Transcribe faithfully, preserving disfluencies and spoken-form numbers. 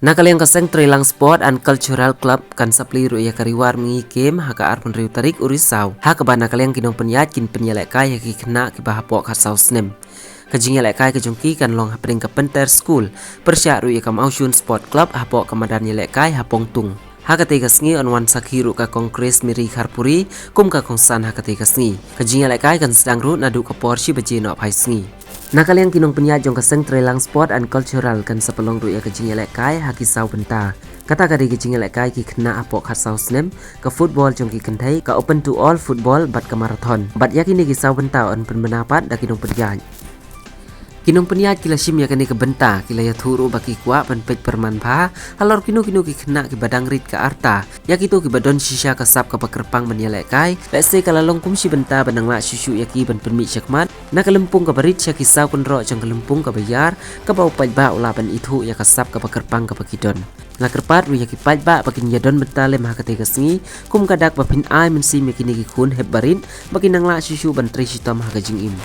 Na ka liang ka seng Treilang Sport and Cultural Club kan sa plie ruh ïa ka Ri War Mihngi Games ha ka arphew hynriew tarik u Risaw, ha kaba na ka liang ki nongpynïaid kin pynïalehkai ha ki khynnah kiba hapoh khatsaw snem. Ka jingïalehkai ka jong ki kan long hapdeng ka Pynter School pyrshah ruh ïa ka Mawshun Sport Club hapoh ka madan ïalehkai ha Pongtung. Ha katei ka sngi yn wan sakhi ruh ka Kong Grace Mary Kharpuri kum ka kongsan ha katei ka sngi. Ka jingïalehkai kan sdang ruh naduh ka por shi baje nohphai sngi. Na ka liang ki nongpynïaid jong ka seng Treilang Sport and Cultural kan sa pynlong ruh ïa ka jingïalehkai ha ki saw bynta. Kata ka dei ka jingïalehkai ki khynnah hapoh khatsaw snem, ka football jong ki kynthei, ka open to all football bad ka marathon. Bad ïa kine ki saw bynta yn pynbna pat da ki nongpynïaid. Ki nongpynïaid ki la shim ïa kane ka bynta, ki la ïathuh ruh ba ki kwah ban peit pyrman bha halor kino kino ki khynnah kiba dang rit ka rta, ïa kito kiba don shisha ka sap kaba kyrpang ban ïalehkai. Lehse ka la long kum shi bynta ban nang lah shuh shuh ïa ki ban pynmih shakhmat na ka lympung kaba rit sha ki saw kynroh jong ka lympung kaba ïar, kaba u paidbah u lah ban ithuh ïa ka sap kaba kyrpang kaba ki don. Nga kyrpad ruh ïa ki paidbah ba kin ïadon bynta lem ha katei ka sngi kum ka dak ba phin ai mynsiem ïa kine ki khun hep barit ba kin nang lah shuh shuh ban trei shitom ha ka jingim.